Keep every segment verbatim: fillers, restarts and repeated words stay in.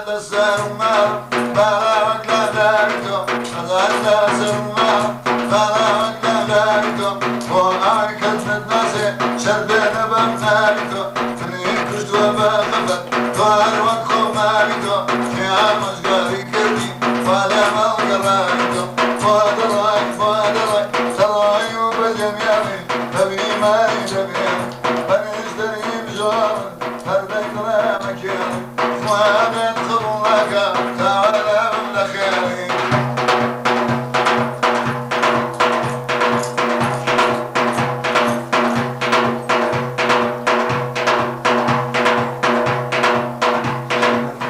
لە سەر ماڵ، باڵاوەک لە داوی تۆ، خەزان لە سەر ماڵ، باڵاوەک لە داوی تۆ، بۆ ئەوەی کەس نەتناسێ، شەر بێنە بەم ناوی تۆ، منی کوشتووە بە خەفەت، تۆ هەر وەک خۆ ماوی تۆ، کێ ئامۆژگاری کردی، وا لە ماڵ گەڕاوی تۆ، خوا دەڕای، خوا دەڕای، دەڕای و بەجێم یاوی، بە بیماری دەمێ، بە نێشتەری بژۆڕن. هەر دەی دڵێ مەکێڵی، خوا بێت قبوڵەکە، تاوەلە بم لە خێڵی.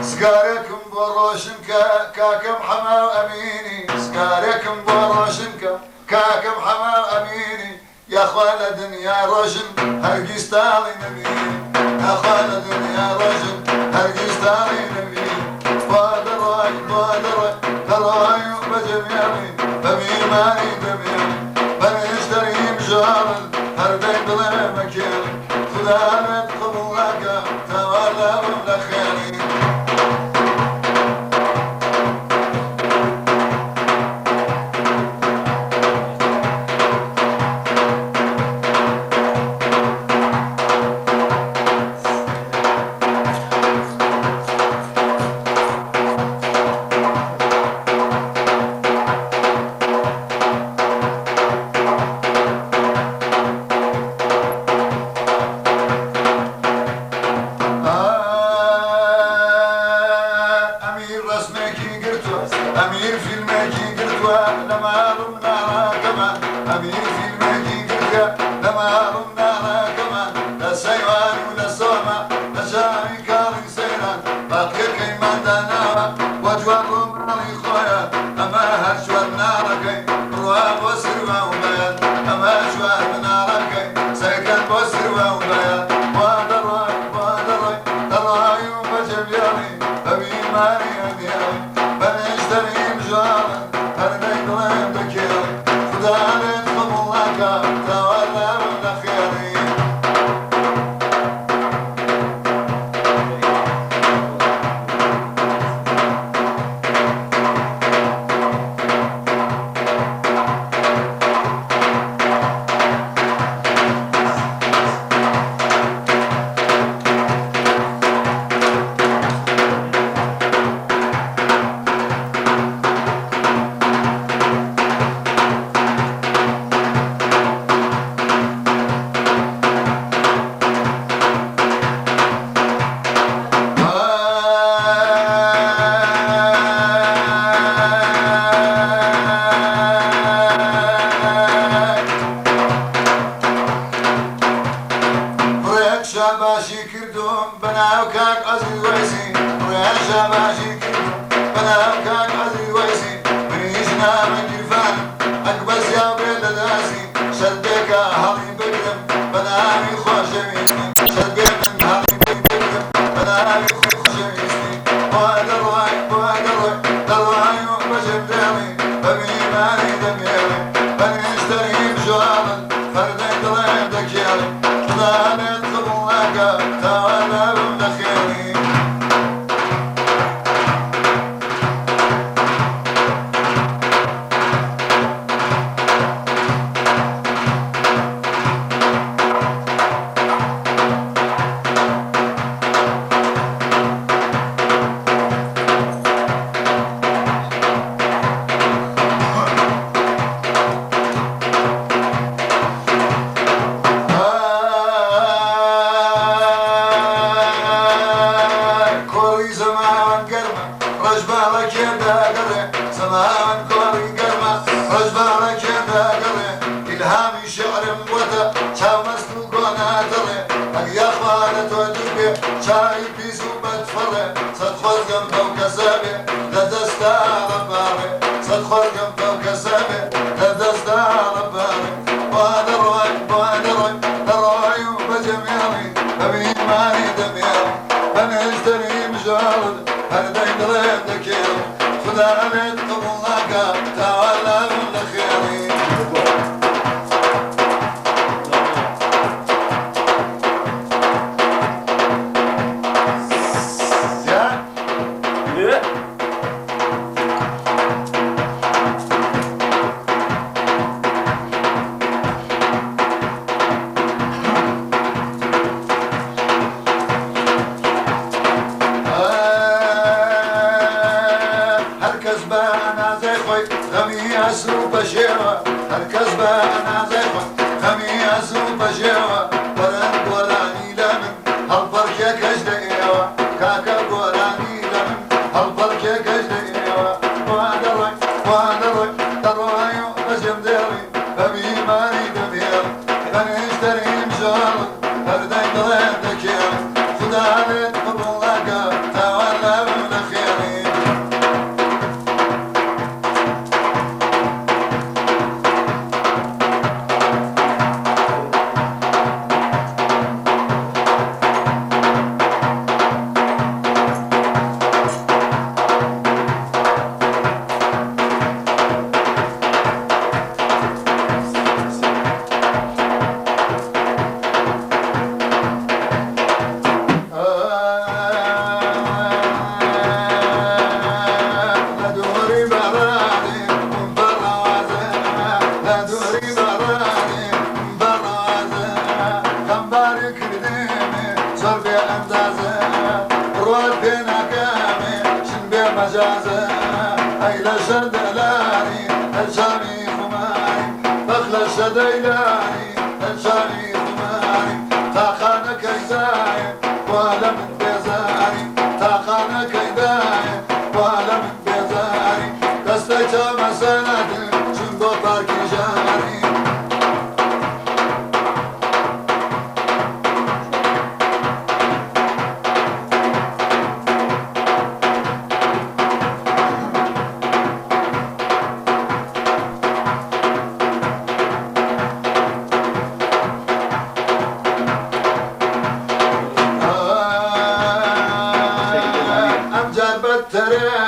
سگارێکم بۆ ڕۆشن کە، کاکەم حەماو ئەمینی، سگارێکم بۆ ڕۆشن کە، کاکەم حەماو ئەمینی. یاخوا لە دنیا ڕۆژن هەرگیز تاڵی نەبی، یاخوا لە دنیا ڕۆژن هەرگیز تاڵی نەبی. وا دەڕای، وا دەڕای، دەڕای و بەجێم یاڵی، بە بیماری دەمێڵی، بە نێشتەری بژاڵن، هەر دەی دڵێ مەکێڵی، خودا بێت قبوڵەکە، تاوەلە بم لە خێڵی. ئەمیر ڕەسمێکی گرتووە، ئەمیر فیلمێکی گرتووە، لە ماڵ و مناڵەکەمان، ئەمیر فیلمێکی گرتووە، لە ماڵ و مناڵەکەمان، لە سەیوان و لە سۆما، لە چاوی کاڵی سەیران، باقیەکەیمان داناوە، بۆ جوان بۆ مناڵی خۆیان، ئەمە هەر چوار مناڵەکەی، بڕوا بۆ سروە و بەیان، ئەمە چوار مناڵەکەی، سەیرکەن بۆ سروە و بەیان، وا دەڕۆی، وا دەڕۆی، دەڕۆی و بەجێ بێڵی، بە بیماری ئەمێڵی، بە نێشتەری بژاڵن، هەر دەی دڵێم دەکێڵی، خودا بێت قبوڵەکە، تاوەلە بم لە خێڵی. ڕێک شاباشی کردوم بە ناو کاک عەزیز وەیسی، ڕێک شاباشی کردوم بە ناو کاک عەزیز وەیسی، منیش نامە گیرفانم، ئەک بەسیا بێ لە داسی، شەر بێکە هەڵی بگرم بە ناوی خۆشەویستی، شەر بێ من هەڵی بگرم بە ناوی خۆشەویستی، وا دەڕوای، وا دەڕوای، دەڕوای و بەجێ بێڵی، بە بیماری دەمێڵی، بە نێشتەری بژۆڵن، هەر دەی دڵێ دەکێڵی، خودا بێت قبوڵەکە، تاوەلە بم لە خێڵی. کۆڕی زەماوەند گەرمە، ڕەش باڵەکێ دادەڕێ، زەماوەند کۆڕی گەرمە، ڕەش باڵەکێ دادەڕێ، ئیلهامی شیعرم بۆتە، چاو مەست و گۆ نادەڕێ، هەر یاخوا لە تۆ دوور بێ، چاوی پیس و بەدفەڕێ، سەد خۆزگەم بەو کەسە بێ، لە دەستا ڕەباڕێ، سەد خۆزگەم بەو کەسە بێ، لە دەستا ڕەباڕێ، وا دەڕۆی، وا دەڕۆی، دەڕۆی و بەجێ مێڵی، بە بیماری دەمێڵی، بە نێشتەری مژاڵت، هەر دەی دڵێ دەکێڵی، خودا ئەبێت قبوڵ ناکا، تاوەلە بم لە خێڵی. Xemî ez û peşêwa, her kes be enazê xwe. Xemî ez û peşêwa, werin goranî le min, hevperkê keş de êwa. Kake goranî le min, hevperkê keş de êwa. Wa derek, wa derek, derwayo, bejim dêrî, be bîmarî, be bêr. Ben işterim jor, her deng dile dekêr. Xuda lê qebul neke, tawala min xêrî. Eyle şer delarî, el şamî xumarî, bexle şer deylârî, el şamî xumarî, taxane keydayê, wale min bêzarî, taxane keydayê, wale min bêzarî, destê çav mesenetin, çûn bo parkî jarî. Em car betere